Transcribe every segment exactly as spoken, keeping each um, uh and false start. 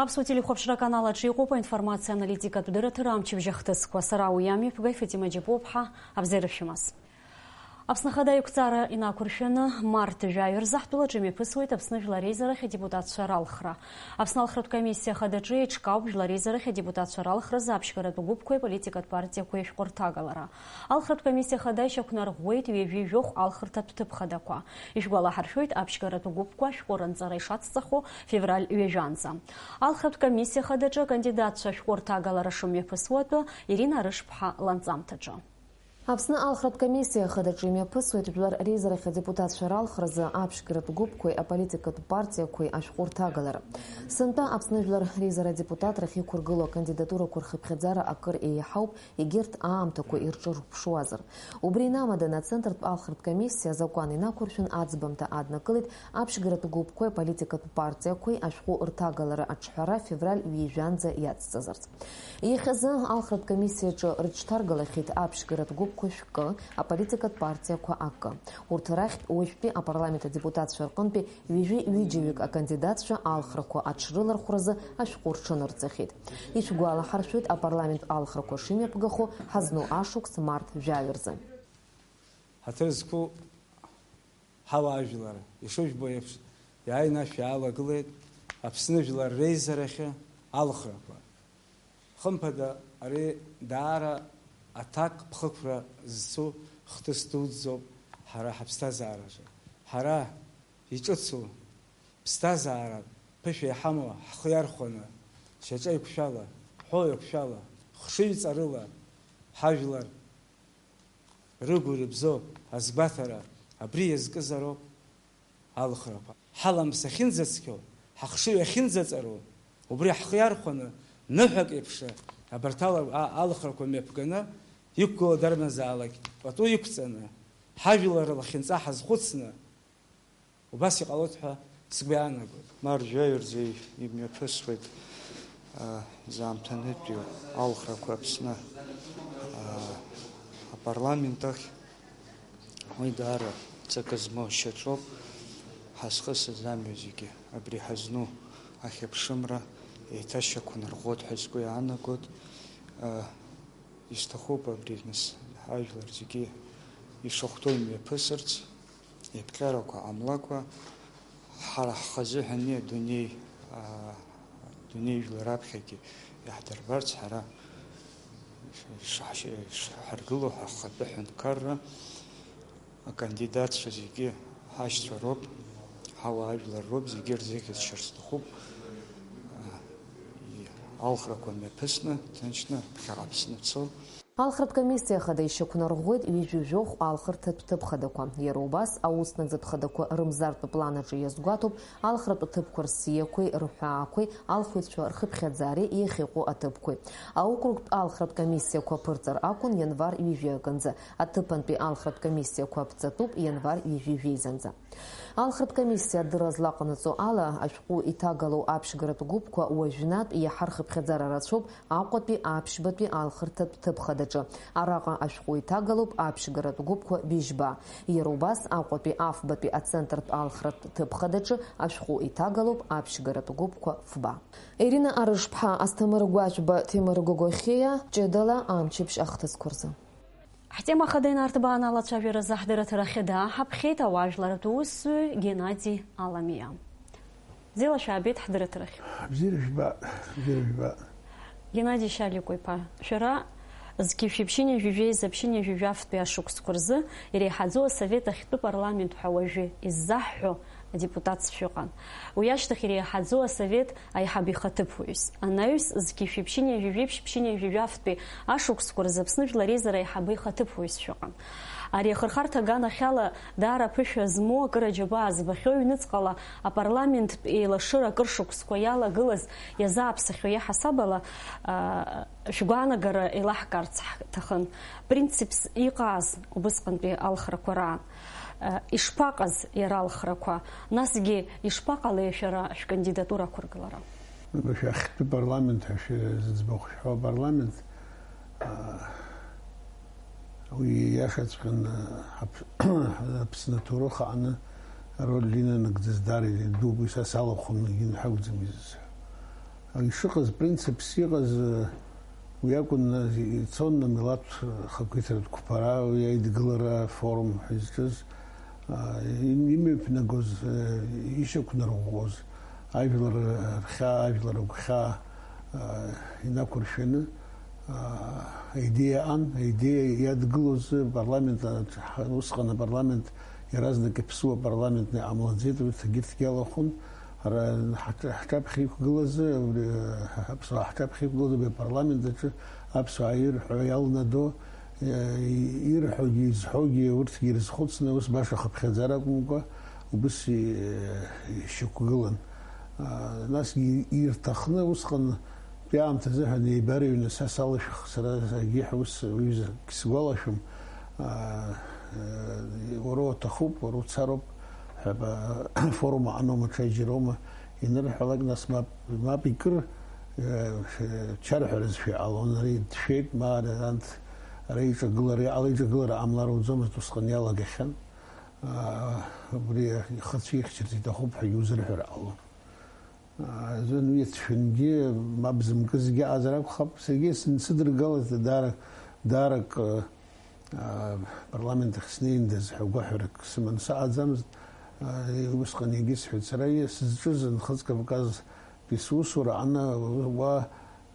Аԥсуа телехәаԥшра аканал аҿы иҟоуп аинформациа аналитикатә дырраҭара амчыбжь ахҭысқәа. Сара уи амҩаԥгаҩ Фатима Џьапуа-ԥҳа, абзиара шәымаз. Аԥсны Ахада аиқәҵара инақәыршәаны, март жәаҩа рзы ҳтәылаҿы имҩаԥысуеит Аԥсны Жәлар Реизарахь адепутатцәа ралхра. Аԥсны алхратә комиссиа ахадаҿы еиҿкаауп Жәлар Реизарахь адепутатцәа ралхразы аԥшьгаратә гәыԥқәеи аполитикатә партиақәеи ашәҟәы рҭагалара. Алхратә комиссиа ахада ишьақәнарӷәӷәеит ҩажәи жәохә алхырҭатә ҭыԥ хадақәа. Ишәгәалаҳаршәоит, аԥшьгаратә гәыԥқәа ашәҟәы ранҵара ишацҵахо февраль ҩажәанӡа. Алхратә комиссиа хадаҿы акандидатцәа ашәҟәы рҭагалара шымҩаԥысуа атәы Ирина Арышԥҳа ланҵамҭаҿы. Аԥсны алхратә комиссиа хадаҿы имҩаԥысуеит Жәлар Реизарахь адепутатцәа ралхразы аԥшьгаратә гәыԥқәеи аполитикатә партиақәеи ашәҟәы рҭагалара. Сынтәа Аԥсны Жәлар Реизара адепутатрахь иқәыргылоу акандидатурақәа рхыԥхьаӡара акыр еиҳауп, егьырҭ аамҭақәа ирҿырԥшуазар. Убри инамаданы ацентртә алхратә комиссиа азакәан инақәыршәын аӡбамҭа аднакылеит аԥшьгаратә гәыԥқәеи аполитикатә партиақәеи ашәҟәы рҭагалара аҿҳәара февраль ҩажәанӡа иацҵазарц. Иахьазы алхратә комиссиаҿы рыҽҭаргалахьеит аԥшьгаратә гәыԥқәа шәкы, аполитикатә партиақәа акы. Урҭ рахьтә уажәтәи апарламент адепутатцәа рҟынтәи ҩажәи ҩыџьаҩык акандидатцәа алхрақәа аҽрылархәразы ашәҟәы рҽанырҵахьеит. Ишәгәалаҳаршәоит, апарламент алхрақәа шымҩаԥгахо ҳазну ашықәс март жәаҩа рзы. Ҳаҭыр зқәу ҳауаажәлар, ишыжәбо еиԥш, иааины ашә иаалагылеит Аԥсны Жәлар Реизарахьы алхрақәа. Хымԥада, ари даара аҭак ԥхықәра зцу хҭыс дуӡӡоуп ҳара ҳаԥсҭазаараҿы. Ҳара иҿыцу ԥсҭазааратә ԥышәа иҳамоу ҳхы иархәаны, шьаҿа еиқәшәала, ҳәоу еиқәшәала, хшыҩҵарыла ҳажәлар рыгу рыбзоу азгәаҭара абри иазкызароуп алхрақәа. Ҳаламыс ахьынӡацқьоу, ҳахшыҩ ахьынӡаҵару, убри ҳхы иархәаны, ныҳәак еиԥш абарҭ ала-, а-, алхрақәа мҩаԥганы иқәгылоу дарбанзаалак пату иқәҵаны, ҳажәлар лахьынҵа ҳазхәыцны, убас иҟалоит ҳәа сгәы иаанагоит. Март жәаҩа рзы имҩаԥысуеит, а, заамҭанытәи алхрақәа Аԥсны, а, апарламент ахь. Уи даара ҵакы змоу шьаҿоуп ҳазхысыз амҩа зегьы. Абри ҳазну ахьыԥшымра еиҭашьақәнарӷәӷәоит ҳәа сгәы иаанагоит. А, исҭахуп абри, нас, ҳажәлар зегьы ишахәҭоу имҩаԥысырц, еиԥҟьарақәа ҟамлакәа, ҳара ҳхазы ҳәа ани адунеи, аа, адунеи жәлар раԥхьагьы иаҳдырбарц, ҳара ишаҳ-, ишаҳаргыло ҳахатәы ҳәынҭқарра, акандидатцәа зегьы ҳашьцәа роуп, ҳауаажәлар роуп, зегьы рзыхьӡшьар сҭахуп. Алхрақәа мҩаԥысны, ҭынчны, ԥхьаҟа Аԥсны цо. Алхратә комиссиа ахада ишьақәнарӷәӷәеит ҩажәи жәохә алхырҭатә ҭыԥхадақәа. Иара убас, аус нагӡатә хадақәа рымзартә план аҿы иазгәаҭоуп алхратә ҭыԥқәа рсиақәеи рҳәаақәеи, алхыҩцәа рхыԥхьаӡареи иахьыҟоу аҭыԥқәеи. Аокругтә алхратә комиссиақәа ԥырҵар акәын ианвар ҩажәи акынӡа, аҭыԥантәи алхратә комиссиақәа аԥҵатәуп ианвар ҩажәи жәеизанӡа. Алхратә комиссиа адырра злаҟанаҵо ала, ашәҟәы иҭагалоу аԥшьгаратә гәыԥқәа уажәнатә иаҳа рхыԥхьаӡара рацәоуп Аҟәатәи аԥшьбатәи алхырҭатә ҭыԥхадаҿы. Араҟа ашәҟәы иҭагалоуп аԥшьгаратә гәыԥқәа быжьба. Иара убас Аҟәатәи афбатәи ацентртә алхратә ҭыԥхадаҿы ашәҟәы иҭагалоуп аԥшьгаратә гәыԥқәа фба. Ирина Арышԥҳа, Асҭамыр Гәаџьба, Ҭемыр Гогохиа, ҷыдала амчыбжь ахҭысқәа рзы. Ҳтема хада инарҭбааны алацәажәаразы ҳдырраҭара ахьы дааҳаԥхьеит ауаажәларратә усзуҩ Геннади Аламиа. Бзиала шәаабеит ҳдырраҭарахь. Бзиара жәба, бзиара жәба. Геннади Шьаликәа-иԥа, шәара зқьи жәшәи ԥшьынҩажәи жәеиза ԥшьынҩажәи жәафтәи ашықәсқәа рзы иреиҳаӡоу асовет ахьтәы парламент ҳәа уажәы иззаҳҳәо адепутатс шәыҟан. Уи ашьҭахь иреиҳаӡоу асовет аиҳаб ихаҭыԥуаҩс, анаҩс зқьи жәшәи ԥшьынҩажәи жәиԥшь ԥшьынҩажәи жәафтәи ашықәсқәа рзы Аԥсны Жәлар Реизара аиҳабы ихаҭыԥуаҩс шәыҟан. Ари ахырхарҭа аганахьала даара аԥышәа змоу, акыр аџьабаа збахьоу, ҩныҵҟала апарламенттә еилашыра акыр шықәсқәа иалагылаз иазааԥсахьоу иаҳасаб ала, а, шәгәаанагара еилаҳкаарц ҳҭахын. Принципс иҟааз убысҟантәи алхрақәа раан. Э, ишԥаҟаз иара алхрақәа? Насгьы ишԥаҟалеи шәара шәкандидатура ақәыргылара? Шәахьтәи парламент ҳәа шәзыӡбахә шәҳәо апарламент, а, уи иашаҵәҟьаны Аԥ-, Аԥсны аҭоурых аҟны ароль инанагӡаз даара идууп, уи са салахәын, егьин ҳәа акәӡам изызҳәо. Ишыҟаз, принципс иҟаз, уи акәын, ицон амилаҭ хақәиҭратә қәԥара, уи аидгылара, афорум ҳәа изҿыз, имҩаԥнагоз, ишьақәнарӷәӷәоз, ажәлар рхьаа, ажәлар агәхьаа инақәыршәаны, аидеиа аан, аидеиа иадгылоз апарламент, усҟан апарламент иаразнак иԥсуа апарламентны иҟамлаӡеит, урҭ егьырҭгьы алахәын. Ара ҳаҿ-, ҳҿаԥхьа иқәгылазы, абри, аԥсуаа ҳҿаԥхьа иқәгылаз абри апарламент аҿы аԥсуаа ирҳәо иалнадо, э, ирҳәогьы, изҳәогьы урҭгьы ирызхәыцны, ус баша хыԥхьаӡара акәымкәа, убыс и-, ишьақәгылан. А, насгьы ирҭахны усҟан, аамҭазы ҳәа неибарыҩны са салышәх, сара егьи ҳус уҩызак сгәалашәом. А, э, уара уаҭахуп, уара уцароуп. Ҳәа, форум аҟаноума, ҽаџьароума, инырҳәалак, нас мап, мап икыр, э, чарҳәарызшәа иҟалон, ари дшәеит, ма ара анҭ, ара иҿагылара, ала иҿагылара ҟамлар ауӡомызт, усҟан иалагахьан. Аа, убри ихацәихьчарц иҭахуп ҳәагьы узырҳәар ҟалон. Азын уи ацәшәынгьы мап зымкызгьы аҟазар акәхап, саргьы сынсыдыргалаз даара, даарак, а, парламент ахь снеиндаз ҳәа гәаҳәарак сыман саҟаӡамызт. А, усҟан егьысҳәеит, сара сызҿыз Нхыҵ Кавказтәи сусура аҟны уа,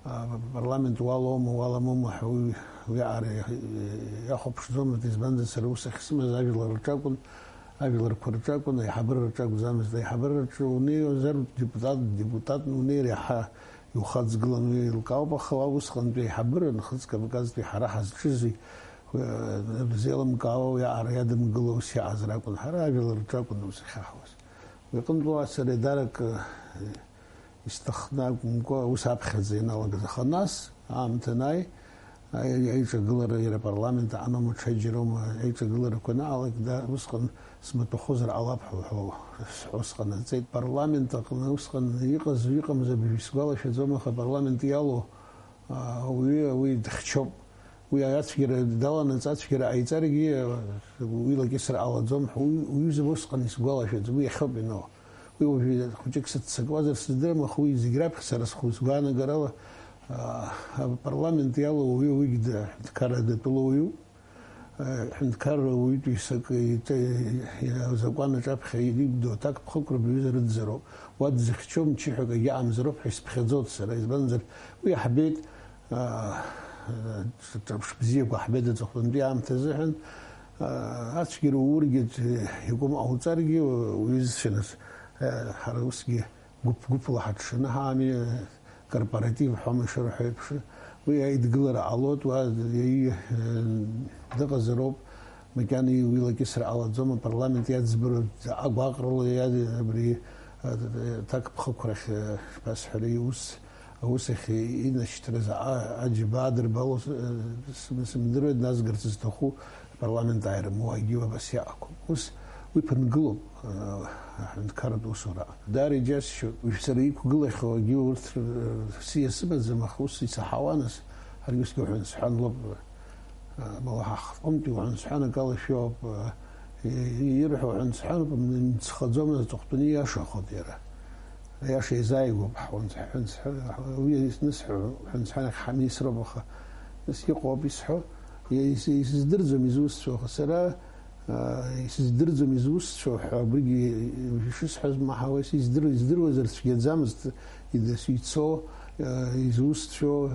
а, парламент уалоума, уаламоума ҳәа уи, уиаҟара иахәаԥшӡомызт, избанзар сара ус ахьсымаз ажәлар рҿакәын, ажәларқәа рҿакәын, аиҳабыра рҿакәӡамызт. Аиҳабыра рҿы унеиуазар, депутат, депутатны унеир иаҳа иухаҵгылан, уи еилкаауп, аха уа усҟантәи аиҳабыра, Нхыҵ Кавказтәи ҳара ҳазҿызи, э, рзеилымкаауа уиаҟара иадымгыло ус иаҟазар акәын, ҳара ажәлар рҿы акәын ус иахьаҳауаз. Уи аҟынтә уа сара еидарак, э, исҭахны акәымкәа, ус аԥхьаӡа ианалагаз. Аха нас, аамҭа анааи, Аи-, аиҿагылара иара апарламент аҟаноума, ҽаџьароума, аиҿагыларақәа анаалак, да, усҟан смаҭәахозар ҟалап ҳәа, ҳәа сҳәо сҟанаҵеит. Парламент аҟны усҟан иҟаз, иҟамыз абыржә исгәалашәаӡом, аха апарламент иалоу, а, ауаҩы уи дыхьчоуп. Уи ацәгьара даланаҵ, ацәгьара ҟаиҵаргьы, уи лакьысыр ҟалаӡом ҳәа, уи, уҩыза усҟан исгәалашәаӡом, уи иахьоуп ианоу. Уи уажәы хәыҷык сыццакуазар сыздырам, аха уи зегь раԥхьа сара схы-, сгәаанагарала, аа, апарламент иалоу уаҩы уигь д-, ҳәынҭқарра датәылоу уаҩуп. Э, ҳәынҭқарра уаҩытәыҩсак ит-, азакәан аҿаԥхьа ибдо аҭакԥхықәра баҩыза рыдзароуп. Уа дзыхьчо мчы ҳәа акагьы аҟамзароуп ҳәа исԥхьаӡоит сара, избанзар, уи иаҳбеит, аа, ҿырԥш бзиақәа ҳбеит аҵыхәтәантәи аамҭа азыҳәан, аа, ацәгьара уургьы, д-, иакәым ҟауҵаргьы, уҩызцәа нас, э, ҳара усгьы гәыԥ-гәыԥла ҳаҽшаны ҳаами, корпоратив ҳәа ишырҳәо еиԥш, уи аидгылара ҟалоит, уа иаҩ-, дыҟазароуп, макьана уи лакьысыр ҟалаӡом, апарламент иаӡбароуп, агәаҟрала иа-, абри, а, аҭакԥхықәрахь, а, шԥасҳәари, ус, аус ахь инашьҭра заҟа аџьабаа адырбало с-, с-, сымдыруеит, назгарц зҭаху, Апарламент ааира муа агьиуа абас иаҟақәоуп. Ус уи ԥынгылоуп, э, аҳәынҭқарратә усура. Даара иџьасшьоит, уажә сара иқәгылахьоу агьиуа урҭ р-, р-, сиа сымаӡам, аха ус исаҳауан, ас ҳаргьы усгьы уҳәан-сҳәан лоуп, э, амала ҳахҟынтәи уҳәан-сҳәан акала шәиоуп, э, и-, и-, ирҳәо уҳәан-сҳәаноуп, мцхаӡомызт, аҵыхәтәаны ииашахоит иара. Аиаша еизааигәоуп, ҳҳәынҵ-, ҳҳәынҵ-, уи исҳәо, ҳәынҵәа ҳамисроуп, аха нас иҟоуп исҳәо, ис-, исыздырӡом изусҭцәоу, аха сара, аа, исыздырӡом изусҭцәоу ҳәа абригьы ишысҳәаз маҳауа, исыздыр-, издыруазар цәгьаӡамызт, идас ицо, аа, изусҭцәоу,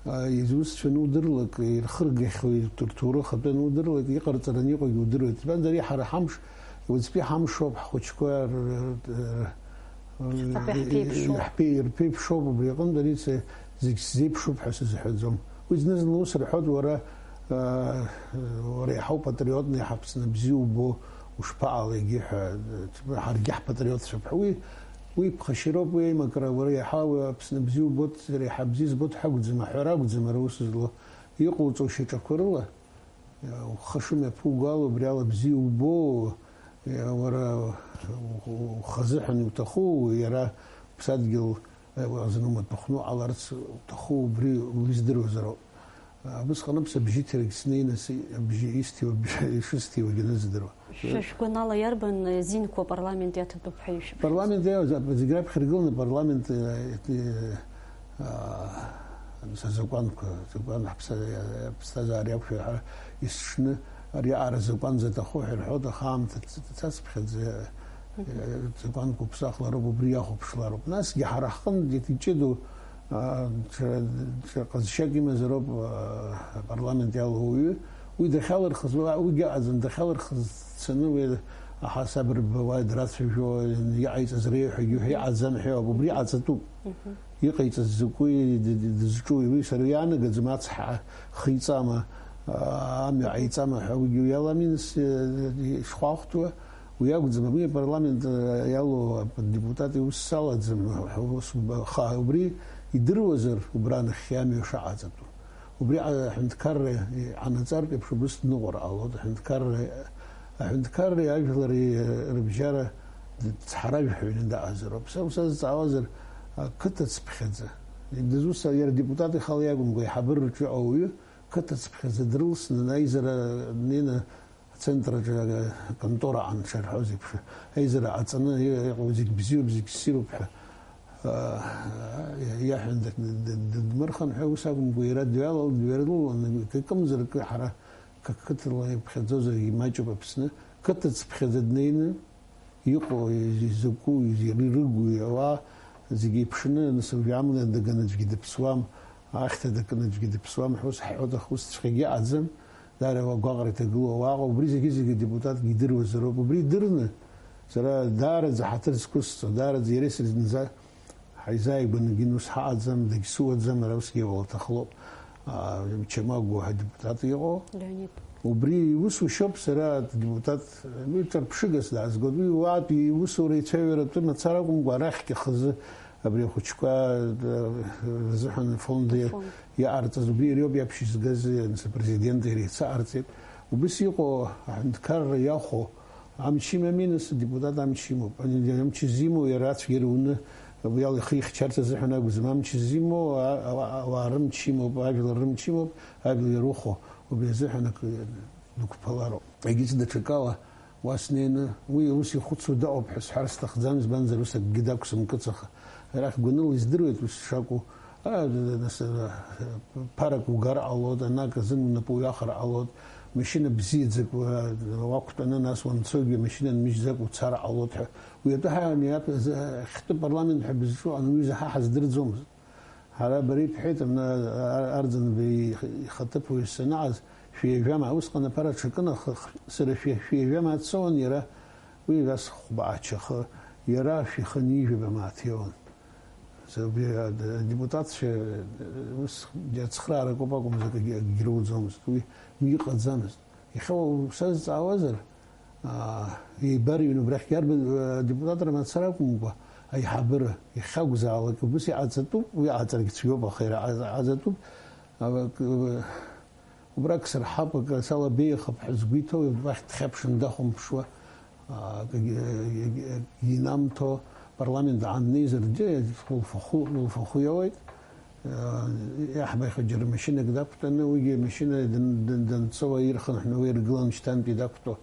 аа, изусҭцәа анудырлак, ирхыргахьоу рҭоурых атәы анудырлак, иҟарҵараны иҟоугьы удыруеит. Избанзар, ҳара ҳамш, уаҵәтәи ҳамшоуп, ҳхәыҷқәа р-, р-, р-, Ҳаԥы иаҳԥеиԥшуп. Иаҳԥеи-, ирԥеиԥшоуп, убри аҟынтә ари са зегь сзеиԥшуп ҳәа сызҳәаӡом. Уи зны-зынла ус рҳәоит, уара, аа, уара иаҳа упатриотны, иаҳа Аԥсны бзиа убо, ушԥаҟалеигьы ҳәа, ҳаргьы ҳпатриотцәоуп ҳәа. Уи, уи ԥхашьароуп, уи аимакра, уара иаҳа Аԥсны бзиа убоит, сара иаҳа бзиа збоит ҳәа акәӡам, аҳәара акәӡам ара ус злоу. Иҟауҵо шьаҿақәа рыла, Ухы шымҩаԥуго ала, убри ала бзиа убо, уара ухазыҳәан иуҭаху, иара уԥсадгьыл азын умаҭәахәны уҟаларц уҭаху, убри улыздыруазароуп. Убысҟаноуп са бжьыҭирагь снеины си-, абжьы исҭиуа, ишысҭиуагьы аныздыруа. Шәа шәгәанала иарбан, э, зинқәа апарламент иаҭатәуп ҳәа ишәыԥхьаӡо? Апарламент иа-, зегь раԥхьа иргыланы апарламент, э, э, Аа, нас азакәанқәа, азакәан ҳаԥса-, аԥсҭазаара иақәшәар ҳәа исшны, ари аара азакәан заҭаху ҳәа ирҳәоит, аха аамҭа ц-, цацԥхьаӡа, Мгм. Закәанқәа уԥсахлароуп, убри иахәаԥшлароуп. Насгьы ҳара ҳҟынтә иҷыдоу, аа, ҽа-, ҽа ҟазшьак имазароуп, аа, апарламент иалоу ауаҩы. Уи дахьалырхыз, уа-, уигьы аӡын, дахьалырхыз дцаны уи аҳасаб рбауа драцәажәо, иҟаиҵаз реиҳәагьы ҳәа иҟаӡам ҳәа иоуп. Убри ҟаҵатәуп. Мгм. Иҟаиҵаз закәи, д-, д-, дызҿуи, уи сара иаанагаӡом, ацҳа хиҵама, а-, амҩа ҟаиҵама ҳәа, уигьы уи ала аминис, э, ишхәаахәҭуа, уи акәӡам, уи апарламент, э, иалоу адепутат иус салаӡам ҳәа ус уба-, ха-, убри идыруазар, убра нахьхьи амҩа шаҟаҵатәу. Убри аҳәынҭқарра иҟанаҵартә еиԥш убыс дныҟәар ҟалоит, аҳәынҭқарра, аҳәынҭқарреи ажәлари рыбжьара цҳаражәҳәаҩны даҟазароуп. Са усазҵаауазар, ақыҭа цыԥхьаӡа, дызусҭа-, иара депутат ихала иакәымкәа, аиҳабыра рҿы иҟоу ауаҩы, қыҭа цыԥхьаӡа дрылсны, аизара днеины, ацентрраҿы аконтора аҟны дшарҳәоз еиԥш, аизара ҟаҵаны, иҟоу зегь бзиоуп, зегь ссируп ҳәа, аа, иаҳәан, д-, д-, д-, дмырхын ҳәа ус акәымкәа, иара дҩалал-, дҩарылаланы, акымзар акы ҳара қы-, қыҭала иԥхьаӡозаргьы имаҷуп Аԥсны, қыҭа цыԥхьаӡа днеины, иҟоу, изакәу, ирыгу, иауа, зегьы еиԥшны, нас уажәы амла даганы аӡәгьы дыԥсуам, ахьҭа дакны аӡәгьы дыԥсуам ҳәа ус ҳҳәоит, аха усҵәҟьагьы ыҟаӡам. Даара уа гәаҟра иҭагылоу ауаа ыҟоуп, убри зегьы-зегьы адепутатгьы идыруазароуп, убри идырны, сара даараӡа ҳаҭыр зқәысҵо, даараӡа иара сзынӡа ҳаизааигәаны ус ҳаҟаӡам, дагьсуаӡам, ара усгьы иҟалаҭахлоуп, аа, Чамагәуа ҳәа адепутат иҟоу. Леонид. Убри иус ушьоуп сара адепутат, уи ҿырԥшыгас даазгоит, уи уаатәи иусура ицәажәаратәы мацара акәымкәа, арахьгьы хазы абри ахәыҷқәа, э, рзыҳәан афонд Афонд. Иаҟарҵаз, убри иариоуп иаԥшьызгаз, анцәа апрезидент иреицаҟарҵеит. Убыс иҟоу аҳәынҭқарра иахәо, амч имами, нас, адепутат амч имоуп. Ани амч зимоу иара ацәгьара уны, уи ала ихы ихьчарц азыҳәан акәӡам. Амч зимоу а-, а-, ауаа рымч имоуп, ажәлар рымч имоуп, ажәлар ирухәо, убри азыҳәан акы дықәԥалароуп. Егьыс даҽакала уа снеины, уи ус ихәыцуа дыҟоуп ҳәа сҳәар сҭахӡам, избанзар, ус акгьы дақәсымкыц, аха арахь гәаныла издыруеит ус шакәу. А, д-, д-, нас, а, ԥарак угар ҟалоит, анак азын унапы уҩахар ҟалоит, машьына бзиаӡак уа-, уақәтәаны, нас уанцогьы машьына нмыжьӡакәа уцар ҟалоит ҳәа. Уи атәы ҳа ани атәы азы, ахьтәы парламент ҳәа бызҿу анаҩыза ҳа ҳаздырӡомызт. Ҳара бара ибҳәеит, абна, а-, Арӡынба ихаҭыԥуаҩ санааз, шәи жәама, усҟан аԥара аҽакын, аха х-, сара шәи, шәи жәама ацоуан, иара уи ас хәба ачахы, иара шәи хынҩажәаба мааҭ иоуан. Саб-, адепутатцәа, ус, ацхраара акоуп акәымзар, акгьы, акгьы руӡомызт. Уи, уи иҟаӡамызт. Иахьа уа-, усазҵаауазар, аа, еибарыҩны убрахьгьы арбан, адепутатра мацара акәымкәа, аиҳабыра иахьакәзаалак убыс иҟаҵатәуп, уи аҵарагь цәгьоуп, аха иара аҵатәуп. Ава-, к-, Убрак сырҳап, акы салабеиахап ҳәа згәы иҭоу, уахь дхьаԥшын дахәамԥшуа, а, акгьы, акгьы инамҭо, апарламент ааннеизаргьы, лфахәы, лфахәы иауеит. А, иаҳбаихьоу џьара машьынак дақәтәаны, уигьы амашьына дын-, дын-, данцо, уа ирхынҳәны уа иргылан шьҭантәи дақәтәо.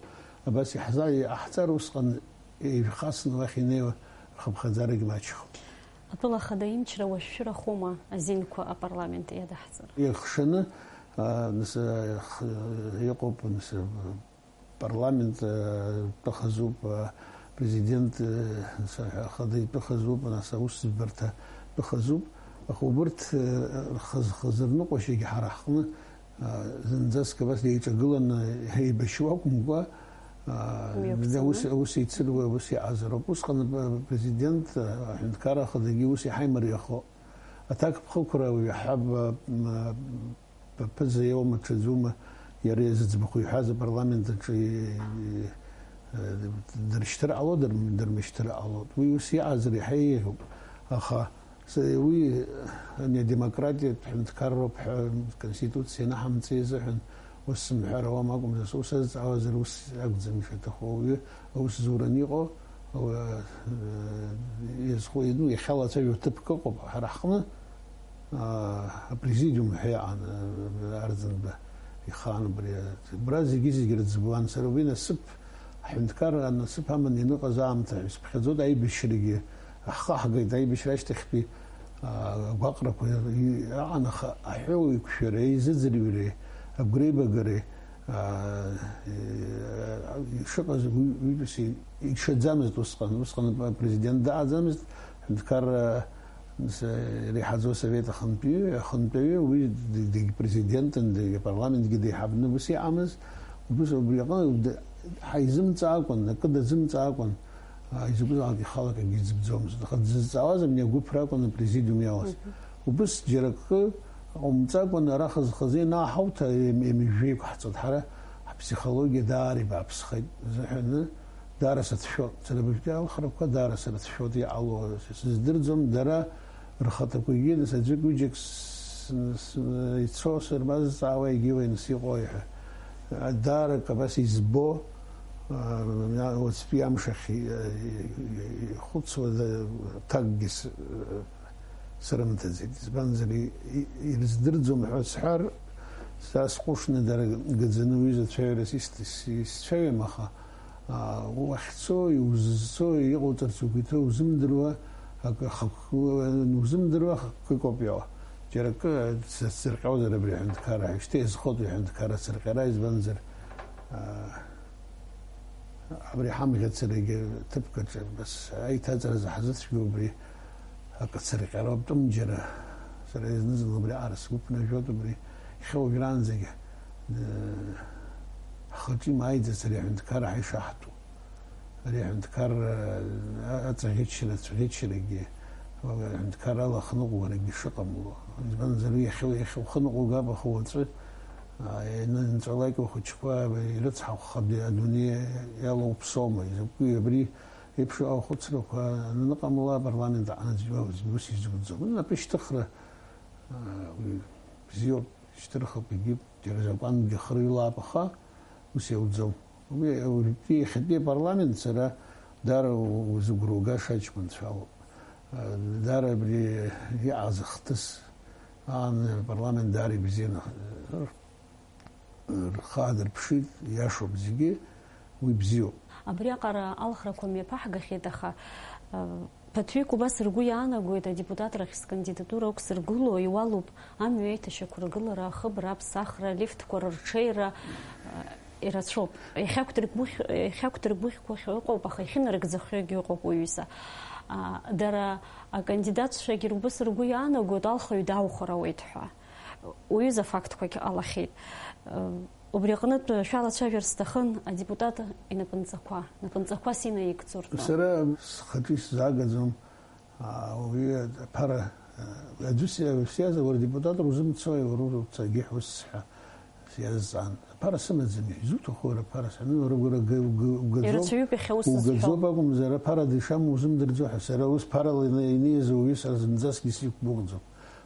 Абас иаҳза-, иҟаҳҵар усҟан еижәхасны уахь инеиуа рхыԥхьаӡарагь маҷхом. Атәыла ахада имчра уашәшәырахома азинқәа апарламент иадаҳҵар? Ирхшаны, а, нас, а, х-, иҟоуп, нас, а, парламент, а, тәы хазуп, а, президент, а, нас, а, ахада итәы хазуп, нас, аусӡбарҭа тәы хазуп. Аха убырҭ, а, хаз-, хазырныҟәашьагьы ҳара ҳҟны, а, зынӡаск абас еиҿагыланы еибашьуа акәымкәа, а, Мҩақәҵаны. Ус, ус еицыруа, ус иҟазароуп. Усҟан, а, президент, а, аҳәынҭқарра ахадагьы ус иҳаимариахо. Аҭакԥхықәра уи ҳаб, а, м, а, ԥыза иоума, ҽаӡәума, иара зыӡбахә иҳәаз апарламент аҿы и-, и-, э, дыршьҭыр ҟало, дыр-, дырмышьҭыр ҟало. Уи ус иҟазар иаҳа еиӷьуп. Аха С-, уи, ани, адемократиатә ҳәынҭқарроуп ҳәа, Конституциа ианаҳамҵеи азыҳәан, ус сымҳәар ауам акәымзар, ус азҵаауазар, ус акәӡам ишаҭаху. Ауаҩы аус зуран иҟоу, ауаҩы, э, иазхо, ну, иахьалацәажәо ҭыԥк ыҟоуп ҳара ҳҟны, а, апрезидиум ҳәа иҟан, а, Арӡынба ихаан убри. Убра зегьы-зегьы рыӡбуан. Сара убри насыԥ, аҳәынҭқарра насыԥ аманы ианыҟаз аамҭа ҳәа исыԥхьаӡоит, аибашьрагьы ҳхаҳгеит, аибашьра ашьҭахьтәи агәаҟрақәа аҟан, аха аҳәоу еиқәшәареи, изыӡырҩреи, агәреибагареи, аа, ишыҟаз уи, уиҩыс иҽаӡамызт усҟан. Усҟан апрезидент дааӡамызт, аҳәынҭқарра, с-, иреиҳаӡоу асовет ахантәаҩы, ахантәаҩы, уи д-, дегьпрезидентын, дегьпарламентгьы деиҳабны ус иҟамыз. Убыс убри аҟны д-, ҳаизымҵаакәан, акы дазымҵаакәан, аа, изакәызаалак ихала акгьы дзыбӡомызт. Аха дзызҵаауаз абни агәыԥ ракәын апрезидиум иалаз. Мгм. Убыс џьара акы ҟаумҵакәан, ара хаз-хазы ианааҳауҭа, ем-, ем-, жәеиқәаҳҵоит. Ҳара ҳпсихологиа даара ибааԥсхеит. Зыҳәаны даара сацәшәоит. Сара абыржәтәи алхрақәа даара срыцәшәоит иҟало. Сыздырӡом, дара рхаҭақәагьы, нас аӡәык-ҩыџьак с-, с-, ицо сырмазҵаауа егьиуеи, нас иҟои ҳәа. Даара акы абас избо, а, уаҵәтәи амш ахь и-, и-, и-, ихәыцуа, да, ҭакгьы с-, срымҭаӡеит. Избанзар, и-, и-, ирыздырӡом ҳәа сҳәар, са сҟәышны дара гаӡаны уи зацәаҩарас ис-, ис-, исцәаҩам, аха, аа, уахьцо, иузцо, иҟауҵарц угәы иҭоу узымдыруа, акы хықәкы, узымдыруа хықәкык ауп иауа. Џьара акы сзырҟьозар абри аҳәынҭқарра, шьҭа иазхоит уи аҳәынҭқарра ацырҟьара, избанзар, аа, абри ҳамӷьацарагьы ҭыԥк аҿы, бас, аиҭаҵразы ҳазыцәгьоу убри акы ацырҟьароуп, тәым џьара. Сара зны-зынла убри аҟара сгәы ԥнажәоит, убри иахьа уажәраанӡагьы, э, ҳхаҿы имааиӡац ари аҳәынҭқарра ҳаишаҳаҭу. Ари аҳәынҭқарра, а-, аҵаӷьычра, ацәӷьычрагьы, аҳәынҭқарра ала ахныҟәгарагьы шыҟамло. Избанзар, уи иахьа, иахьа ухы ныҟәугап, аха уаҵәы, а, ианынҵәалак ухәыҷқәа ирыцҳахәха ди-, адунеи иалоуп соума? Изакәи абри еиԥш ахәыцрақәа аныҟамла, апарламент аҟны аӡәы ус изуӡом. Напышьҭыхра, а, уи бзиоуп, ишьҭырхып, егьи џьара закәангьы хырҩлап, аха ус иауӡом. Уи, уажәтәи иахьатәи апарламент сара даара узыгәра угаша аҷкәынцәа алоуп. Даара абри иҟаз ахҭыс аан апарламент даара ибзианы рхы аадырԥшит, иашоуп зегьы, уи бзиоуп. Абриаҟара алхрақәа мҩаԥаҳгахьеит, аха, Ԥыҭҩык убас ргәы иаанагоит, адепутатрахь скандидатура ықәсыргыло, иуалуп амҩа аиҭашьақәыргылара, ахыбра, аԥсахра, алифтқәа рырҽеира, э, ирацәоуп. Иахьақәдыргәыхь-, иахьақәдыргәыӷьқәахьоу ыҟоуп, аха иахьынарыгӡахьоугьы ыҟоуп уҩыза. А, дара акандидатцәагьы убас ргәы иаанагоит, алхаҩ даухәар ауеит ҳәа. Уҩыза афактқәагь ҟалахьеит. Э, Убри аҟнытә шәалацәажәар сҭахын адепутат инапынҵақәа, напынҵақәас инаигӡо ртәы. Сара схаҿы исзаагаӡом, аа, уи аԥара, аа, аӡәы си-, сиаза, уара депутатра узымцои, уара уцагьы ҳәа ус сҳәа, сиазҵаан. Аԥара сымаӡами? Изуҭаху уара аԥара? Сҳәаны, уара, уара га-, уга-, угаӡоуп, Ирацәаҩуп иахьа ус зысҳәо. Угаӡоуп акәымзар, аԥара дышамоу узымдырӡо ҳәа, сара ус ԥарала ина-, инеиз ауаҩы сара зынӡаскгьы сиқәгәыӷӡом.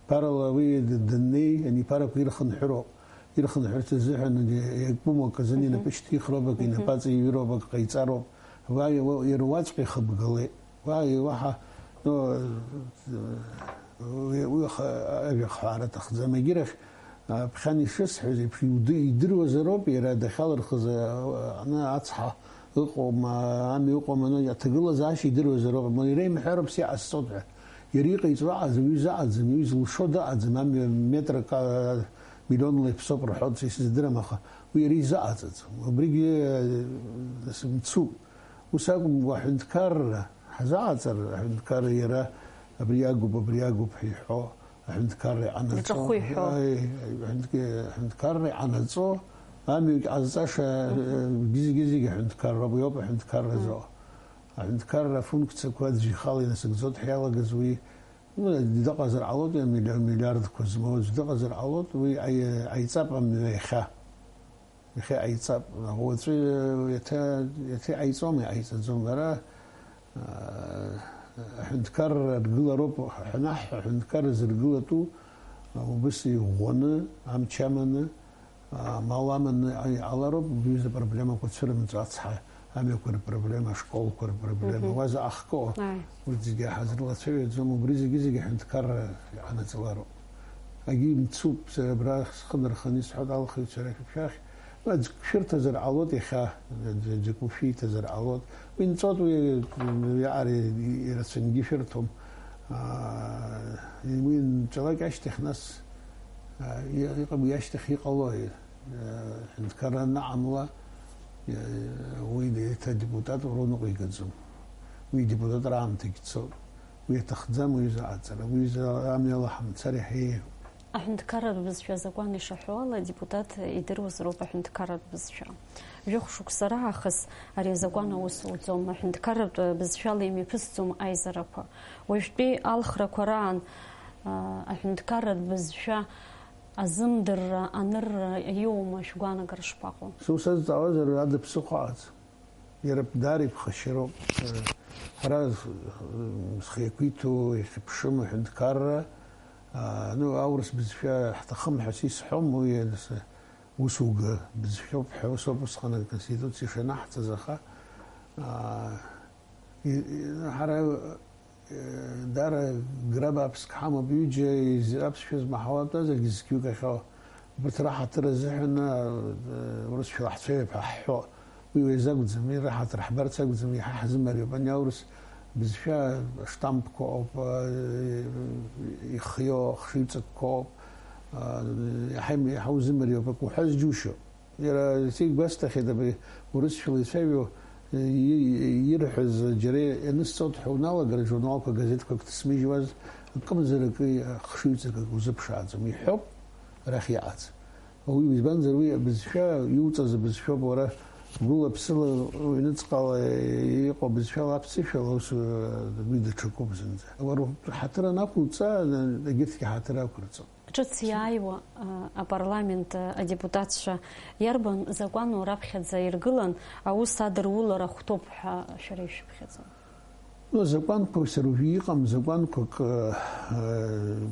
Ԥарала уи д-, даннеи, ани ԥарақәа ирхынҳәроуп. Ирхынҳәырц азыҳәан иакәым акы азын Мгм. инапы шьҭихроуп, акы Мгм. инапы аҵаиҩыроуп, акы ҟаиҵароуп. Уа, уа, иара уаҵәҟьа ихыбгалеит. Уа, уаҳа, ну, уи, уи аха-, ажәа хҳәаара аҭахӡам. Егьирахь, а, ԥхьан ишысҳәаз еиԥш, иуды-, идыруазароуп, иара дахьалырхыз, а, аҟны ацҳа ыҟоума, амҩа ыҟоума, ну, аҭагылазаашьа идыруазароуп. Ма иара имҳәароуп, сиҟасҵоит ҳәа. Иара иҟаиҵо аҟаӡам, уи заҟаӡам, уи зылшо дыҟаӡам, амҩа метрак, а, миллионла иԥсоуп рҳәоит, са исыздырам, аха уи иара изыҟаҵаӡом. Убригьы, э, нас мцуп. Ус акәым, аҳәынҭқарра ҳазаҟаҵар, аҳәынҭқарра иара абри агуп, абри агуп ҳәа иҳәо, аҳәынҭқарра иҟанаҵо. Иҿахәы иҳәо. Аи, аҳәынҭ-, аҳәынҭқарра иҟанаҵо, амҩагь ҟазҵаша, Мгм. э, зегьы-зегьы аҳәынҭқарра, уи ауп аҳәынҭқарра Мгм. зоуа. Аҳәынҭқарра афункциақәа аӡәы ихала инасыгӡоит ҳәа иалагаз уи, ну, дыҟазар ҟалоит, милиа-, милиардқәа змоу аӡә дыҟазар ҟалоит, уи аи-, аиҵап амҩа иахьа. Иахьа иҟаиҵап. Уаҵәы иаҭа-, иаҭа иҟаиҵома, иҟаиҵаӡом. Ара, аа, аҳәынҭқарра ргылароуп, ҳанаҳҳәа, аҳәынҭқарра зыргылатәу, убыс иӷәӷәаны, амч аманы, амал аманы иҟалароуп, убри аҩыза апроблемақәа цәырымҵуа, ацҳа амҩақәа рпроблема, ашколқәа рпроблема, Мгм. уа заҟа хкы, Ааи. урҭ зегьы ҳазрылацәажәаӡом, убри зегьы-зегьы аҳәынҭқарра иҟанаҵалароуп. Агьи мцуп, сара абра схы нарханы исҳәоит алхыҩцәа рахь, шәахь, аӡәк шәырҭазар ҟалоит иахьа, аӡәк ушәиҭазар ҟалоит. Уи нҵәоит, уи, уи ари ирацәангьы шәырҭом. Уи нҵәалак ашьҭахь, нас, иҟам, уи ашьҭахь иҟалои? Ҳәынҭқарра анаҟамла, уи еиҭа депутат ура уныҟәигаӡом. Уи идепутатра аамҭагь цоит. Уи аҭахӡам уи изы аҟаҵара. Уи изы амҩала ҳамцар иаҳа еиӷьуп. Аҳәынҭқарратә бызшәа азакәан ишаҳәо ала, адепутат идыруазароуп аҳәынҭқарратә бызшәа. Жәохә шықәса раахыс ари азакәан аус ауӡом, аҳәынҭқарратә бызшәала имҩаԥысӡом аизарақәа. Уажәтәи алхрақәа раан, аа, аҳәынҭқарратә бызшәа азымдырра, анырра иоума, шәгәаанагара шԥаҟоу? Сус азҵаауазар, ада ԥсыхәа аӡ. Иара даара иԥхашьароуп. Ҳара зхы иақәиҭу, ихьыԥшым аҳәынҭқарра, аа, ну, аурыс бызшәа ҳҭахым ҳәа сисҳәом, уи, нас, усуга бызшәоуп ҳәа, усоуп усҟан аконституциа ишанаҳҵаз, аха, аа, и-, и-, ҳара, э, даара гра бааԥск ҳамоуп, ҩыџьа из-, аԥсшәа змаҳауа атәазаргьы зқьҩык ахьоу. Убарҭ раҳаҭыр азыҳәан, э, урысшәала ҳцәажәап ҳәа ҳҳәо, уи уи азакәӡам, уи раҳаҭыр ҳбарц акәӡам, иаҳа ҳзымариоуп. Ани аурыс бызшәа штампқәа ауп, э, ихиоу ахшыҩҵакқәа ауп, э, иаҳа им-, иаҳа узымариоуп, акы уҳәаз џьушьо. Иара зегь гәасҭахьеит абри урысшәала ицәажәо, и-, ирҳәаз џьара ианысҵоит ҳәа уналагар, журналқәа, газеҭқәак дсмыжьуаз, акымзарак ахшыҩҵак узыԥшааӡом, иҳәоуп арахь иҟац. Уи избанзар, уи абызшәа, иуҵаз абызшәоуп, уара гәыла-ԥсыла уҩныҵҟала иҟоу абызшәала, аԥсышәала ус, уи даҽакуп зынӡа. Уара ҳаҭыр анақәуҵа, егьырҭгьы ҳаҭыр ақәырҵон. Ҿыц иааиуа, а, апарламент, а, адепутатцәа иарбан закәану раԥхьаӡа иргылан, аус адырулара хәҭоуп ҳәа шәара ишәыԥхьаӡо? Ну, азакәанқәа, сара уажәы иҟам закәанқәак, э, э,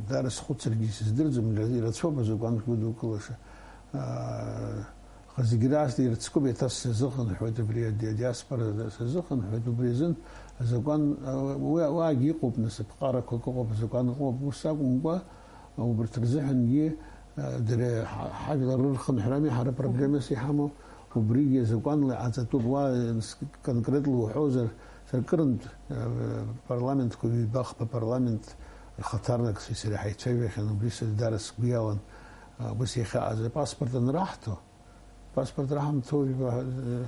даара схәыцыргьы сыздырӡом, ира-, ирацәоуп азакәанқәа гәыдукылаша. Э, аха зегь раасҭа ирыцкуп, еиҭа сазыхынҳәуеит абри ади-, адиаспора сазыхынҳәуеит, убри азын азакәан, э, уи, уаагьы иҟоуп, нас, аԥҟарақәак ыҟоуп, азакәан ыҟоуп, ус акәымкәа, убарҭ рзыҳәангьы, э, дара ҳа-, ҳажәлар рырхынҳәрами ҳара проблемас иҳамоу, убригьы азакәанла иҟаҵатәуп. Уа, э, с-, конкретла уҳәозар, сара кырынтә, э, парламентқәа, ҩба-хԥа парламент рхаҭарнакцәеи сареи ҳаицәажәахьан, убри сара даара сгәы иалан, э, ус иахьаҟаз апаспорт анраҳҭо, паспорт раҳамҭоуп, э,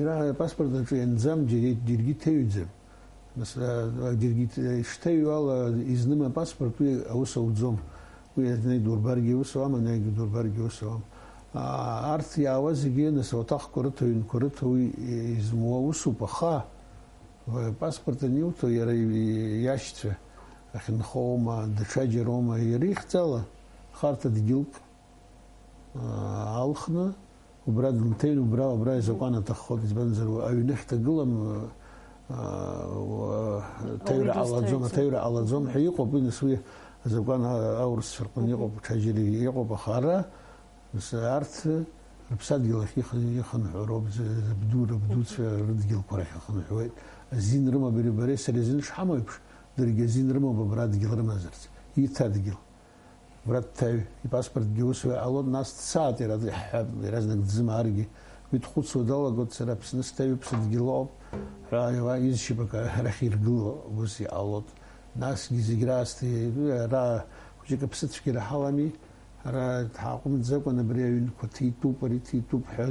иара апаспорт аҿы ианӡам, џьаргьы, џьаргьы иҭаҩӡам. Нас, э, џьаргьы иҭ-, ишҭаҩу ала, изным апаспорт, уи аус ауӡом. Уи азнеи дурбаргьы аус ауам, анаҩгьы дурбаргьы аус ауам. А, арҭ иаауа зегьы, нас, ауаҭахқәа рыҭо, аҩнқәа рыҭо, уи измуа усуп, аха, э, паспорт аниуҭо, иара и-, и-, иашьцәа ахьынхоума, даҽаџьароума, иара ихьӡала, харҭа дгьылк алхны, убра дынҭаҩын, убра, убра изакәан аҭаххоит, избанзар, уа аҩны ахьҭагылам, а, уа, ҭаҩра Ауаҩы ҟалаӡом, дызҭаҩӡом. Аҭаҩра ҟалаӡом ҳәа иҟоуп, уи нас уи азакәан, а, аурысцәа рҟны Мгм. Иҟоуп, ҽаџьара иҟоуп, аха ара, нас, арҭ рыԥсадгьыл ахь ихы-, ихынҳәроуп, з-, зыбду, рыбдуцәа рыдгьылқәа рахь ихынҳәуеит. Азин рымам, иара бареи сареи азин шҳамоу еиԥш, даргьы азин рымоуп абра адгьыл рымазарц, иҭа адгьыл. Убра дҭаҩ, ипаспортгьы ус уи ҟалоит, нас дцааит, иара иаҳҳәап, иаразнак дзымааргьы. Уи дхәыцуа далагоит, сара Аԥсны сҭаҩуп, сыдгьыл ыҟоуп ҳәа, уа изшьапык арахь иргыло ус иҟалоит. Насгьы зегь раасҭа, ара хәыҷык аԥсыцәгьара ҳалами, ара ҳааҟәымҵӡакәан абри аҩнқәа ҭитәуп, ари ҭитәуп ҳәа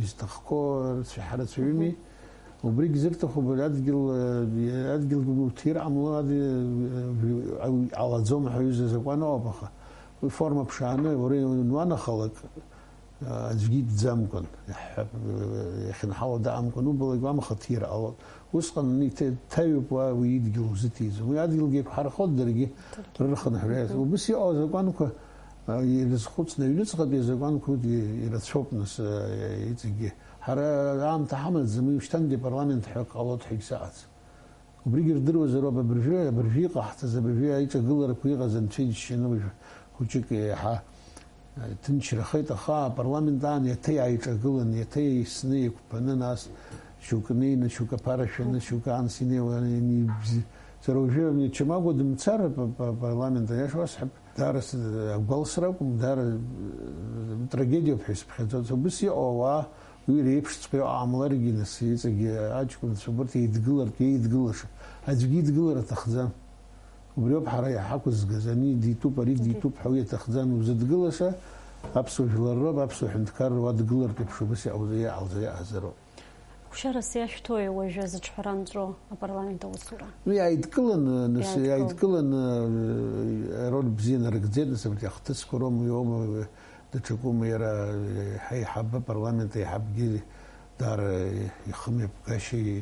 изҭахқәоу рацәа-, ҳарацәаҩыми. Убригь зырҭаху, абри адгьыл, э, адгьыл уҭир ҟамло, ад-, э, ҟалаӡом ҳәа аҩыза азакәан ыҟоуп, аха уи форма ԥшааны уара иануанахалак, э, аӡәгьы итәӡамкәан, иаҳҳәап, э, иахьынҳалада амкәан убалак уамхаҭира ҟалоит. Усҟан ани ҭа-, ҭаҩуп уа уи идгьыл узыҭиӡом. Уи адгьылгьы еиқәҳархоит даргьы рырхынҳәра. Мгм. Убыс иҟоу азакәанқәа, э, ирызхәыцны аҩныҵҟатәи азакәанқәа урҭ ирацәоуп, нас, э, иҵегьгьы. Ҳара аамҭа ҳамаӡам, уи шьҭангьы апарламент ҳәа ак ҟалоит ҳәа егьсаҟаӡам. Убригьы рдыруазароуп, абыржәы, абыржәы иҟаҳҵаз, абыржәы аиҿагыларақәа иҟаз анцәа иџьшьаны уажә хәыҷык еиҳа, э, ҭынчрахеит, аха апарламент аан иаҭа иааиҿагылан, иаҭа еисны еиқәԥаны, нас шьоукы неины, шьоукы аԥара шәаны, шьоукы анс инеиуан, инеибзи-, сара уажәы Чамагәа дымцар, па-, па-, апарламент, аиаша уасҳәап, даара с-, агәалсра акәым, даара, э, трагедиоуп ҳәа исыԥхьаӡоит. Убыс иҟоу ауаа Уи реиԥшҵәҟьа иҟамларгьы, нас, иҵегьы аҷкәынцәа убарҭ еидгылартә, еидгылаша, аӡәгьы идгылар аҭахӡам. Убриоуп ҳара иҳақәызгаз, ани дитәуп, ари дитәуп ҳәа уи аҭахӡам, иузыдгылаша аԥсуа жәлар роуп, аԥсуа ҳәынҭқарра уадгылартә еиԥш убас иҟалҵа-, иҟалҵа-, иҟазароуп. Гәшьарас иашәҭои уажәы зыҿҳәара нҵәо апарламент аусура? Уи иааидкыланы, нас, Иааидкыл. иааидкыланы, э, роль бзиа нарыгӡеит, нас, абарҭ ахҭысқәа роума, иоума, даҽакума иара, э, ҳаиҳабы, апарламент аиҳабгьы даара ихымҩаԥгашьа, э,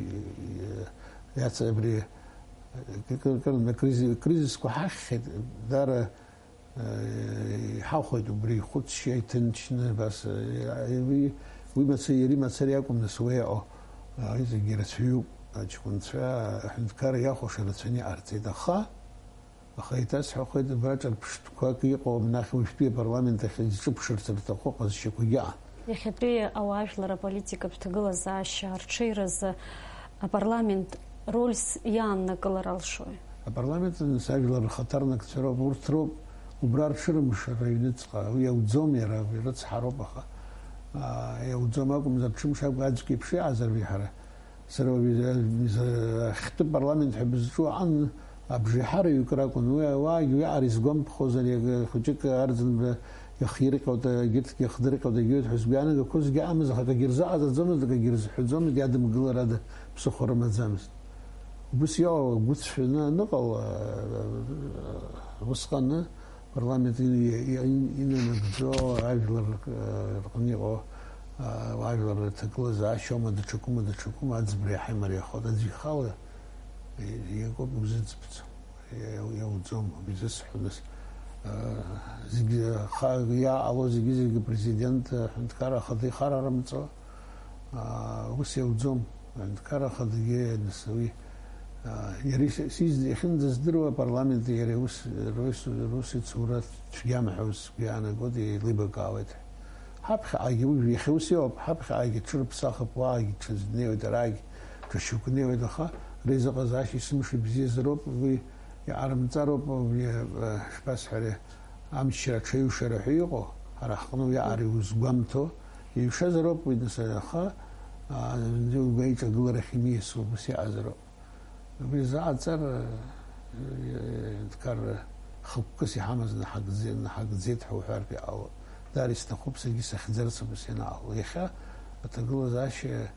иац-, абри, э, кыр-, кыр-, кыр-, кризис-, кризисқәа ҳахьхьеит, даара Иҳахәоит убри ихәыцшьа иҭынчны, абас, уи, уи мацара, иара имацара иакәым, нас, уи иҟоу, иҵегьы ирацәаҩуп, аҷкәынцәа, аҳәынҭқарра иахәаша рацәаны иҟарҵеит, аха, аха еиҭасҳәахуеит, абра ҿырԥштәқәак иҟоу, нахь уажәтәи апарламент ахь изҿыԥшырц рҭаху ҟазшьақәагьы ыҟан. Иахьатәи ауаажәлар аполитикатә ҭагылазаашьа арҽеиразы апарламент рольс иааннакылар алшои? Апарламент, нас, ажәлар рхаҭарнакцәа роуп, урҭ роуп убра рҽырымшара аҩныҵҟа, уи иауӡом иара, уи рыцҳароуп, аха, аа, иауӡом акәымзар, ҽымш акәу аӡәк иеиԥш иҟазар уи ҳара. Сара уажәы, э, ахьтәы парламент ҳәа бызҿу аан, абжеиҳараҩык ракәын. Уи ауаагьы уиаҟара изгәамԥхозар, иага-, хәыҷык арӡынба иахирҟьоит, егьырҭгьы иахдырҟьоит, егьиуеит ҳәа сгәы иаанагақәозгьы амаз, аха акгьы рзыҟаҵаӡомызт, акгьы рзыҳәаӡомызт, иадымгылар ада ԥсыхәа рымаӡамызт. Убыс иҟоу агәыцәшәаны аныҟала, э, усҟаны Апарламент ин-, ин-, инанагӡо ажәлар, э, рҟны иҟоу, э, ажәлар рҭагылазаашьоума, даҽакума, даҽакума, аӡбра иаҳа имариахоит. Аӡә ихала иакоуп иузыӡбӡом, иа-, иауӡом, изысҳәо, нас, э, зегьы ха-, иааҟало зегьы-зегьы президент, э, аҳәынҭқарра ахада ихарарымҵо, Аа, ус иауӡом. Аҳәынҭқарра ахадагьы, нас, уи, аа, иара ис-, сиз-, иахьынӡаздыруа апарламенти иареи ус, рус, рус ицура цәгьам ҳәа ус сгәы иаанагоит, еилибакаауеит. Ҳаԥхьаҟагьы уи иахьа ус иоуп, ҳаԥхьаҟагьы ҽырԥсахып, уаагьы ҽаӡә днеиуеит, араагьы ҽа шьоук неиуеит, аха реизыҟазаашьа есымша ибзиазароуп, уи иҟарымҵароуп, уи, а, шԥасҳәари, амчра аҽаҩшара ҳәа иҟоу, ҳара ҳҟны уи аҟара иузгәамҭо, Иҩшазароуп уи, нас, аха, аа, уи аиҿагыларахь имиасуа убас иҟазароуп. Убри заҟаҵар, э, дкар хықәкыс иҳамаз наҳагӡе-, наҳагӡеит ҳәа уҳәартә иҟалоит. Даара исҭахуп саргьы сахьӡарц убас ианаало. Иахьа аҭагылазаашьа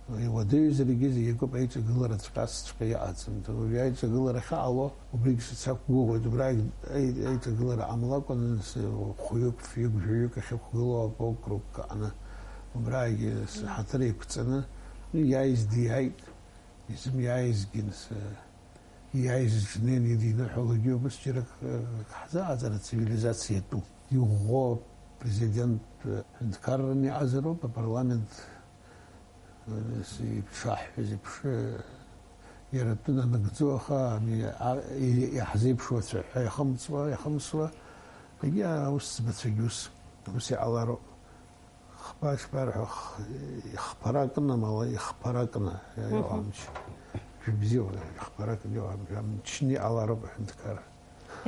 иуадаҩзаргьы зегь акоуп, аиҿагылара ҵәҟьацҵәҟьа иҟаӡам. Уажәы аиҿагылара ахьыҟало, Убригь сацақәгәыӷуеит, убрагь аи-, аиҿагылара ҟамлакәаны, нас, хәҩык, фҩык, жәаҩык ахьықәгылоу апокрук аҟны, убрагь, нас, ҳаҭыр еиқәҵаны, иааиз диааит, изымиааизгьы, нас, иааиз ҿнеин идиныҳәалогьы убыс џьарак, э, ҳзааӡара цивилизациатәуп. Иӷәӷәоу апрезидент, э, ҳәынҭқарраны иҟазароуп, апарламент Ишаҳҳәаз еиԥш, иара атәы нанагӡо, аха ами, а, и-, иаҳзеиԥшу ацәаҳәа иахымҵуа, иахымсуа, егьи аусӡбацәагьы ус, ус иҟалароуп. Хԥа, ишԥарҳәо, х-, ихԥара кны, амала ихԥара кны, Мгм. иҟамч. Жәибзиоуп, ихԥара кны иҟам-, амчны иҟалароуп аҳәынҭқарра.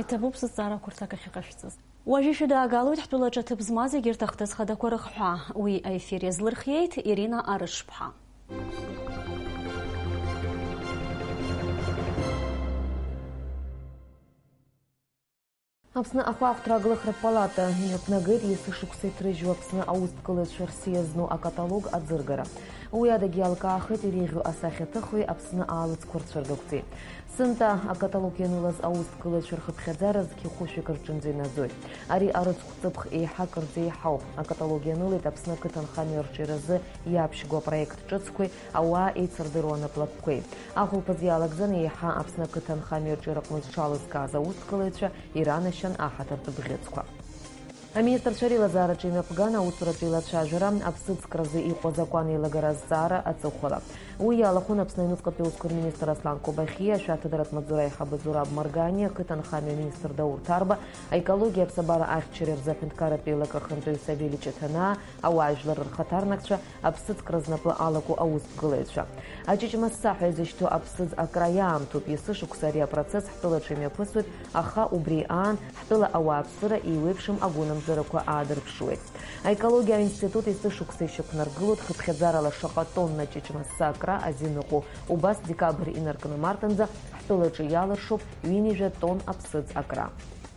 Иҭабуп сызҵаарақәа рҭак ахьыҟашәҵаз. Уажәы шәыдаагалоит ҳтәылаҿы аҭыԥ змаз егьырҭ ахҭыс хадақәа рыхҳәаа. Уи аефир иазлырхиеит Ирина Арышԥҳа. Аԥсны ахәаахәҭра аглыхратә палата имҩаԥнагеит есышықәса иҭрыжьу Аԥсны аусҭгылаҩцәа рсиа зну акаталог аӡыргара. Уи адагь иалкаахеит иреиӷьу асахьаҭыхҩи Аԥсны аалыҵқәа рцәыргақәҵеи. Сынтәа акаталог ианылаз аусҭгылаҩцәа рхыԥхьаӡара зқьи хәышәи акы рҿынӡа инаӡоит. Ари арыцхә ҵыԥх еиҳа акырӡа еиҳауп. Акаталог ианылеит Аԥсны ақыҭанхамҩа арҿиаразы иаԥшьго апроект ҿыцқәеи ауаа еицырдыруа наплакқәеи. Ахәылԥаз иалагӡаны еиҳа Аԥсны ақыҭанхамҩа арҿиараҟны зҽалызкааз аусҭгылаҩцәа иранашьан аҳаҭыртә бӷьыцқәа. Аминистрцәа реилазаараҿы имҩаԥган аусуратә еилацәажәара, аԥсыӡкразы иҟоу азакәан еилагара азҵаара аҵыхәала. Уи иалахәын Аԥсны аҩныҵҟатәи аусқәа рминистр Аслан Кобахьиа, ашәаҭадаратә маҵзура аиҳабы Зураб Марганиа, ақыҭанхамҩа аминистр Даур Ҭарба, аекологиа аԥсабара ахьчареи рзы аҳәынҭқарратә еилак ахантәаҩы Савели Ҷаҭанаа, ауаажәлар рхаҭарнакцәа, аԥсыӡкра знапы алаку аусԥгылаҩцәа. Аҷыҷмасса ҳәа изышьҭоу аԥсыӡ акра иаамҭоуп, есышықәса ари апроцесс ҳтәылаҿы имҩаԥысуеит, аха убри аан ҳтәыла ауааԥсыра еиуеиԥшым агәынамӡарақәа аадырԥшуеит. Аекологиа аинститут есышықәса ишьақәнаргылоит хыԥхьаӡарала шаҟа тонна ҷыҷмасса акра азин ыҟоу. Убас декабрь инаркны март анӡа ҳтәылаҿы иалыршоуп ҩынҩажәа тонн аԥсыӡ акра.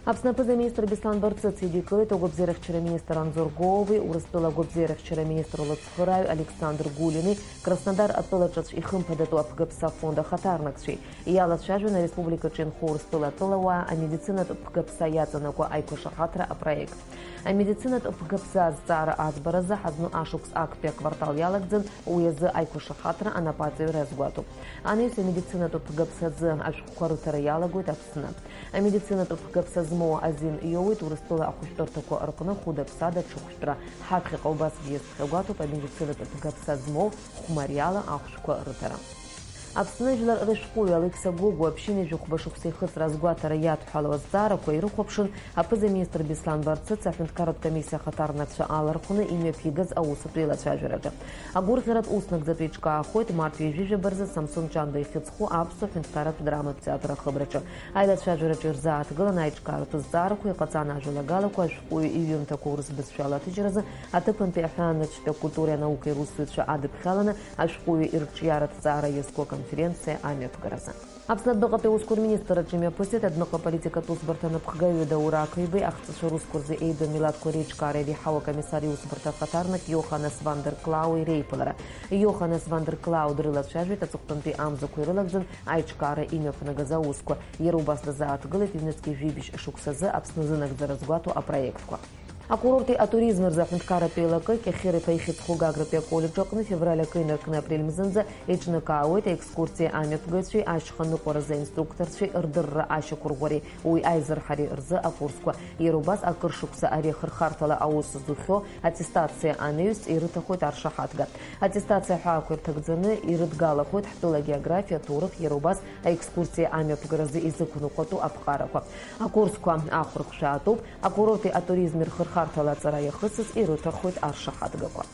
Аԥсны аԥыза-министр Беслан Барцыц идикылеит агәабзиарахьчара министр Анзор Гоовеи, Урыстәыла агәабзиарахьчара аминистр лыцхырааҩ Александр Гулини, Краснодар атәылаҿы аӡә ихымԥадатәу аԥгыԥса афонд ахаҭарнакцәеи. Иалацәажәон ареспубликаҿы инхо Урыстәыла атәылауаа амедицинатә ԥгыԥса иаҵанакуа аиқәышаҳаҭра апроект. Амедицинатә ԥгыԥса азҵаара аӡбаразы ҳазну ашықәс актәи аквартал иалагӡан, уи азы аиқәышаҳаҭра анапаҵаҩра азгәаҭоуп. Анаҩс амедицинатә ԥгыԥсазы ашәҟәқәа рыҭара иалагоит Аԥсны. Амедицинатә ԥгыԥса змоу азин иоуеит Урыстәыла ахәышәтәырҭақәа рҟны хәыда-ԥсада ҽыхәшәтәра. Ҳаԥхьаҟа убасгьы иазхьагәаҭоуп амедицинатә ԥгыԥса змоу хәмариала ахәшәқәа рыҭара. Аԥсны жәлар рышәҟәыҩҩы Алекса Гогәуа ԥшьынҩажәи хәба шықәса ихыҵра азгәаҭара иадҳәалоу азҵаарақәа ирыхәаԥшын аԥыза-министр Беслан Барцыц аҳәынҭқарратә комиссиа ахаҭарнакцәа алархәны имҩаԥигаз аусутә еилацәажәараҿы. Агәырӷьаратә уснагӡатә еиҿкаахоит март ҩажәижәаба рзы Самсон Ҷанба ихьыӡху аԥсуа ҳәынҭқарратә драматә театр ахыбраҿы. Аилацәажәараҿы ирзааҭгылан аиҿкааратә зҵаарақәа, иҟаҵаны ажәалагалақәа, ашәҟәыҩҩы иҩымҭақәа урысбызшәала аҭыжьразы аҭыԥантәи аҳәаанырцәтәи акультуреи анаукеи русзуҩцәа адыԥхьаланы ашәҟәыҩҩы ирҿиаратә ҵаара иазку аконференциа амҩаԥгаразы. Аԥсны адәныҟатәи аусқәа рминистрраҿы имҩаԥысит адәныҟа политикатә усбарҭа анапхгаҩы Даур Ақыҩбеи ахҵәацәа русқәа рзы еиду амилаҭқәа реиҿкаара иреиҳау акомиссар иусбарҭа ахаҭарнак Иоханнес Ван дер Клаауи реиԥылара. Иоханнес Ван дер Клаау дрылацәажәеит аҵыхәтәантәи амзақәа ирылагӡан аиҿкаара имҩаԥнагаз аусқәа. Иара убас дазааҭгылеит ҩнызқьи жәибжь шықәсазы Аԥсны зынагӡара згәаҭоу апроектқәа. Акурорти атуризми рзы аҳәынҭқарратә еилакы Кьахьыр-иԥа ихьыӡху Гагратәи аколлеџь аҟны февраль акы инаркны апрель мзанӡа еиҿнакаауеит аекскурсиа амҩаԥгаҩцәеи ашьха ныҟәаразы аинструкторцәеи рдырра ашьақәырӷәӷәареи уи аизырҳареи рзы акурсқәа. Иара убас акыр шықәса ари ахырхарҭала аус зухьоу аттестациа анаҩс ирыҭахоит аршаҳаҭга. Аттестациа аҳәаақәа ирҭагӡаны ирыдгалахоит ҳтәыла агеографиа, аҭоурых, иара убас аекскурсиа амҩаԥгаразы изықәныҟәатәу аԥҟарақәа. Акурсқәа ахәырхшәаатәуп, акурорти атуризми рхырхарҭала аҵара иахысыз ирыҭахоит аршаҳаҭгақәа.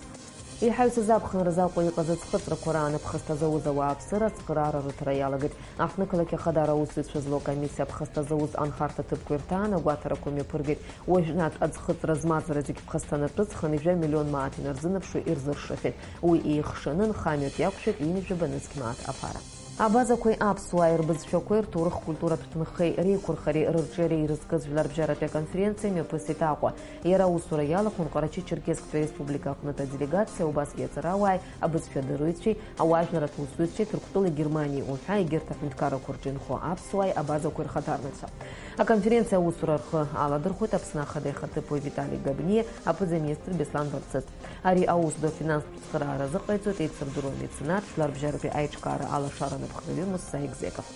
Иҳаҩсыз аԥхынразы Аҟәа иҟаз аӡхыҵрақәа раан аԥхасҭа зауз ауааԥсыра ацхыраара рыҭара иалагеит. Аҳҭнықалақь Ахадара аусзуҩцәа злоу акомиссиа аԥхасҭа зауз анхарҭа ҭыԥқәа ирҭаан агәаҭарақәа мҩаԥыргеит. Уажәнатә аӡхыҵра змазара зегь ԥхасҭанатәы ҵхынҩажәа миллион мааҭ инарзынаԥшуа ирзыршахьеит. Уи еихшаны нхамҩак иақәшәеит ҩынҩажәи жәаба нызқь мааҭ аԥара. Абазақәеи аԥсуааи рбызшәақәеи рҭоурых-культуратә ҭынхеи реиқәырхареи рырҿиареи ирызкыз жәларбжьаратәи аконференциа мҩаԥысит Аҟәа. Иара аусура иалахәын Ҟарачы-Черкессктәи ареспублика аҟнытә аделегациа, убасгьы аҵарауааи, абызшәадырҩцәеи, ауаажәларратә усзуҩцәеи, Ҭырқәтәылеи Германиеи уҳәа егьырҭ аҳәынҭқаррақәа рҿы инхо аԥсуааи абазақәеи рхаҭарнакцәа. Аконференциа аусура рхы аладырхәеит Аԥсны Ахада ихаҭыԥуаҩ Витали Габниа, аԥыза-министр Беслан Барцыц. Ари аус ду афинанстә цхыраара азыҟаиҵоит еицырдыруа амеценат, жәларбжьаратәи аиҿкаара алашара анапхгаҩы Мусса Егзеков.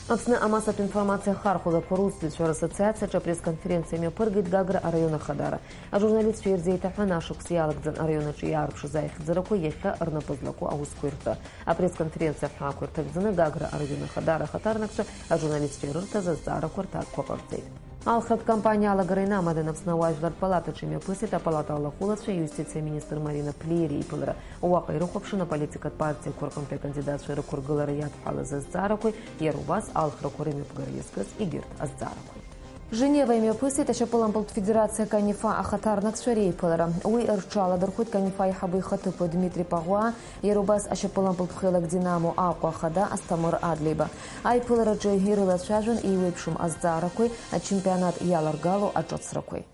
Аԥсны амассатә информациа ахархәагақәа русзуҩцәа рассоциациаҿы апресс-конференциа мҩаԥыргеит Гагра араион ахадара. Ажурналистцәа ирзеиҭаҳәан, ашықәс иалагӡан араион аҿы иаарԥшыз аихьӡарақәа иахьа рнапы злаку аусқәа иртәы. Апресс-конференциа аҳәаақәа ирҭагӡаны Гагра араион ахадара ахаҭарнакцәа ажурналистцәа ирырҭаз азҵаарақәа рҭакқәа ҟарҵеит. Алхратә кампаниа алагара инамадан Аԥсны ауаажәлар рпалатаҿы имҩаԥысит апалата алахәылацәа иустициа аминистр Марина Плиери иԥылара. Уаҟа ирыхәаԥшын аполитикатә партиақәа рҟынтәи акандидатцәа рықәыргылара иадҳәалаз азҵаарақәеи, иара убас алхрақәа рымҩаԥгара иазкыз егьырҭ азҵаарақәеи. Женева имҩаԥысит ашьапылампылтә федерациа Канифа ахаҭарнакцәа реиԥылара. Уи рҽаладырхәит Канифа аиҳабы ихаҭыԥуаҩ Дмитри Паӷәаа, иара убас ашьапылампылтә хеилак Динамо Аҟәа ахада Асҭамыр Адлеиба. Аиԥылараҿы ирылацәажәон еиуеиԥшым азҵаарақәеи ачемпионат иаларгало аҿыцрақәеи.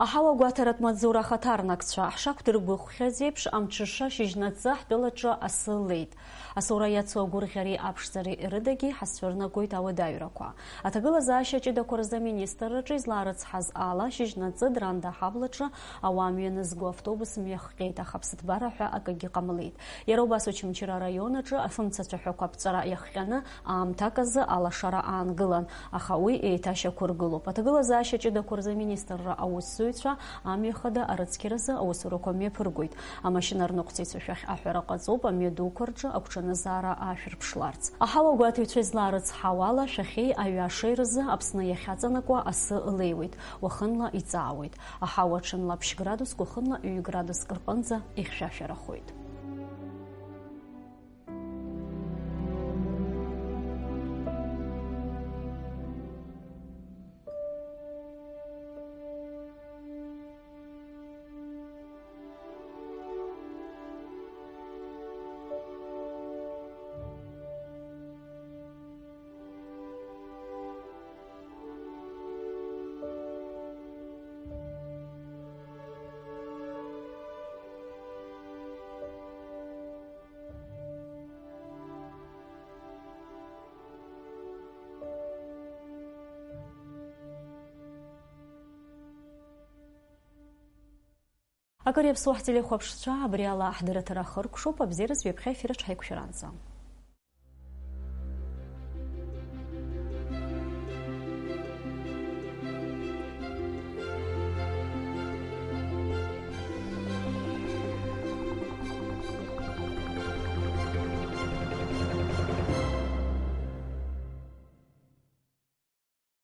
Аҳауа гәаҭаратә маҵзура ахаҭарнакцәа, ҳшақәдыргәыӷхьаз еиԥш, амҽыша шьыжьнаҵы ҳтәылаҿы асы леит. Асоура иацу агәырӷьареи аԥшӡареи рыдагьы ҳазцәырнагоит ауадаҩрақәа. Аҭагылазаашьа ҷыдақәа рзы аминистрраҿы излаарыцҳаз ала, шьыжьнаҵы Дранда аҳаблаҿы ауаа мҩанызго автобус мҩахҟьеит, аха ԥсыҭбара ҳәа акгьы ҟамлеит. Иара убас Очамчыра араион аҿы афымцацәаҳәақәа аԥҵара иахҟьаны аамҭак азы алашара аангылан, аха уи еиҭашьақәыргылоуп. Аҭагылазаашьа ҷыдақәа рзы аминистрра аусзуҩцәа амҩа хада арыцқьаразы аусурақәа мҩаԥыргоит. Амашьына рныҟәцаҩцәа шәахь аҳәара ҟаҵоуп, амҩа дуқәа рҿы агәҽанызаара аашәырԥшларц. Аҳауа гәаҭаҩцәа излаарыцҳауала, шәахьеи аҩашеи рзы Аԥсны иахьаҵанакуа асы леиуеит, уахынла иҵаауеит. Аҳауа ҽынла ԥшь градуск, уахынла ҩ градуск рҟынӡа ихьшәашәарахоит. Акыр иаԥсуа ҳтелехәаԥшцәа, абри ала ҳдырраҭара ахыркәшоуп, абзиаразы ҩаԥхьа ефир аҿы ҳаиқәшәаранӡа.